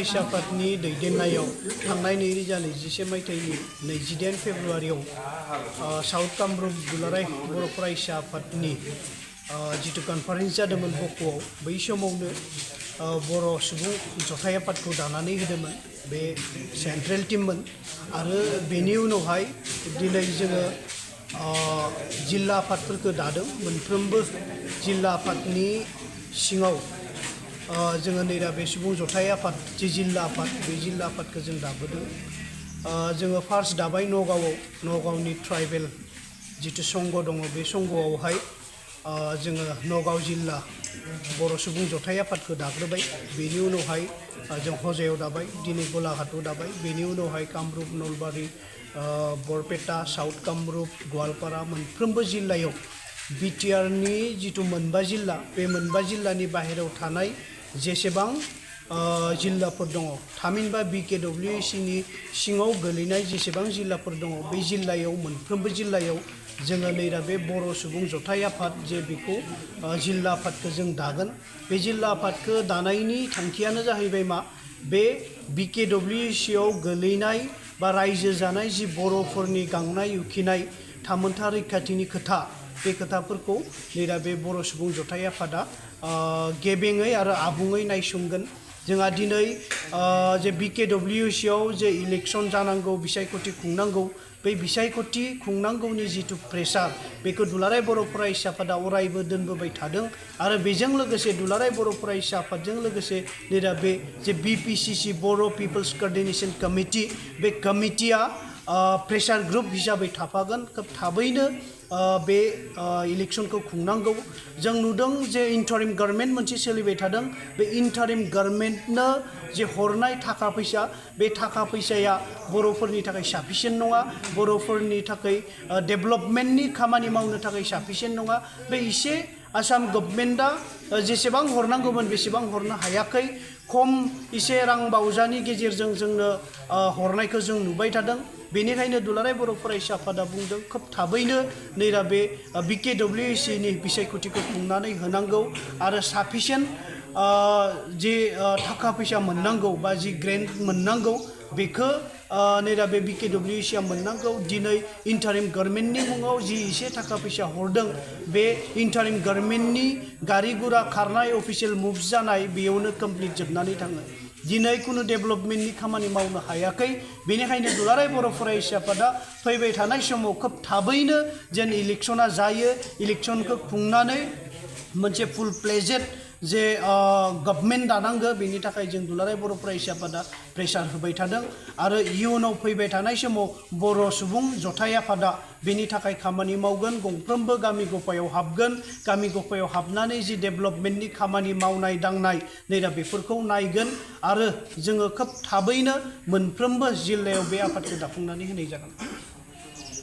आफादनि दैदेननायाव थांनाय 2021 मायथाइनि 28 फेब्रुवारियाव साउथ कामरुप दुलाराय बर' फरायसा आफादनि जितु कनफारेन्स जादोंमोन बक'आव बै समावनो बर' सुबुं जथाय आफादखौ दानानै होदोंमोन बे सेन्ट्रेल टीममोन आरो बेनि उनावहाय दिनै जोङो जिल्ला आफादफोरखौ दादों मोनफ्रोमबो जिल्ला आफादनि सिङाव जोङो नै दा बे सुबुं जथाय आफाद जि जिल्ला आफाद बे जिल्ला आफादखौ जों दाबोदों जोङो फार्स्ट दाबाय नगावनि ट्राइबेल जितु संघ दङ बे संघआवहाय जोङो नगाव जिल्ला बर' सुबुं जथाय आफादखौ दाग्रोबाय बेनि उनावहाय जों हजायाव दाबाय दिनै गलाघाटआव दाबाय बेनि उनावहाय कामरुप नलबारि बरपेटा साउथ कामरुप गवालपारा मोनफ्रोमबो जिल्लायाव बिटिआरनि जितु मोनबा जिल्ला बे मोनबा जिल्लानि बाहेरायाव थानाय जेसेबां जिल्लाफोर दङ थामहिनबा BKWACनि सिङाव गोलैनाय जेसेबां जिल्लाफोर दङ बे जिल्लायाव मोनफ्रोमबो जिल्लायाव जोङो नै दा बे बर' सुबुं जथाय आफाद जे बेखौ जिल्ला आफादखौ जों दागोन बे जिल्ला आफादखौ दानायनि थांखियानो जाहैबाय मा बे BKWACआव गोलैनाय बा रायजो जानाय जि बर'फोरनि गांनाय उखैनाय थामोनथा रैखाथिनि खोथा बे खोथाफोरखौ नै दा बे बर' सुबुं जथाय आफादा गेबेङै आरो आबुङै नायसंगोन जोंहा दिनै जे BKWACआव जे इलेक्सन जानांगौ बिसायख'थि खुंनांगौ बै बिसायख'थि खुंनांगौनि जितु प्रेसार बेखौ दुलाराय बर' फरायसा आफादा अरायबो दोनबोबाय थादों आरो बेजों लोगोसे दुलाराय बर' फरायसा आफादजों लोगोसे नै दा बे जे BPCC बर' पिपल्स कोअर्डिनेशन कमिटि बे कमिटिया प्रेसार ग्रुप हिसाबै थाफागोन खोब थाबैनो बे इलेक्शनखौ खुंनांगौ जों नुदों जे इन्टारिम गभर्नमेन्ट मोनसे सोलिबाय थादों बे इन्टारिम गभर्नमेन्टनो जे हरनाय थाखा फैसा बे थाखा फैसाया बर'फोरनि थाखाय साफिसियेन्ट नङा बर'फोरनि थाखाय डेभेलपमेन्टनि खामानि मावनो थाखाय साफिसियेन्ट नङा बे इसे आसाम गभर्नमेन्टआ जेसेबां हरनांगौमोन बेसेबां हरनो हायाखै खम इसे रां बावजानि गेजेरजों जोंनो हरनायखौ जों नुबाय थादों बेनिखायनो दुलाराय बर' फरायसा आफादा बुंदों खोब थाबैनो नै दा बे BKWACनि बिसायख'थिखौ खुंनानै होनांगौ आरो साफिसियेन्ट जे थाखा फैसा मोननांगौ बा जि ग्रेन्ट मोननांगौ बेखौ नै दा बे BKWACआ मोननांगौ दिनै इन्टारिम गभर्नमेन्टनि मुङाव जि एसे थाखा फैसा हरदों बे इन्टारिम गभर्नमेन्टनि गारि गुरा खारनाय अफिसियेल मुभ्स जानाय बेयावनो कमप्लिट जोबनानै थाङो दिनै कुनु डेभेलपमेन्टनि खामानि मावनो हायाखै बेनिखायनो दुलाराय बर' फरायसा आफादा फैबाय थानाय समाव खोब थाबैनो जेन इलेक्शना जायो इलेक्शनखौ खुंनानै मोनसे फुल प्लेजेड जे गभर्नमेन्ट दानांगौ बेनि थाखाय जों दुलाराय बर' फरायसा आफादा प्रेसार होबाय थादों आरो इयुनाव फैबाय थानाय समाव बर' सुबुं जथाय आफादा बेनि थाखाय खामानि मावगोन गंफ्रोमबो गामि गफायाव हाबगोन गामि गफायाव हाबनानै जि डेभेलपमेन्टनि खामानि मावनाय दांनाय नै दा बेफोरखौ नायगोन आरो जोङो खोब थाबैनो मोनफ्रोमबो जिल्लायाव बे आफादखौ दाफुंनानै होनाय जागोन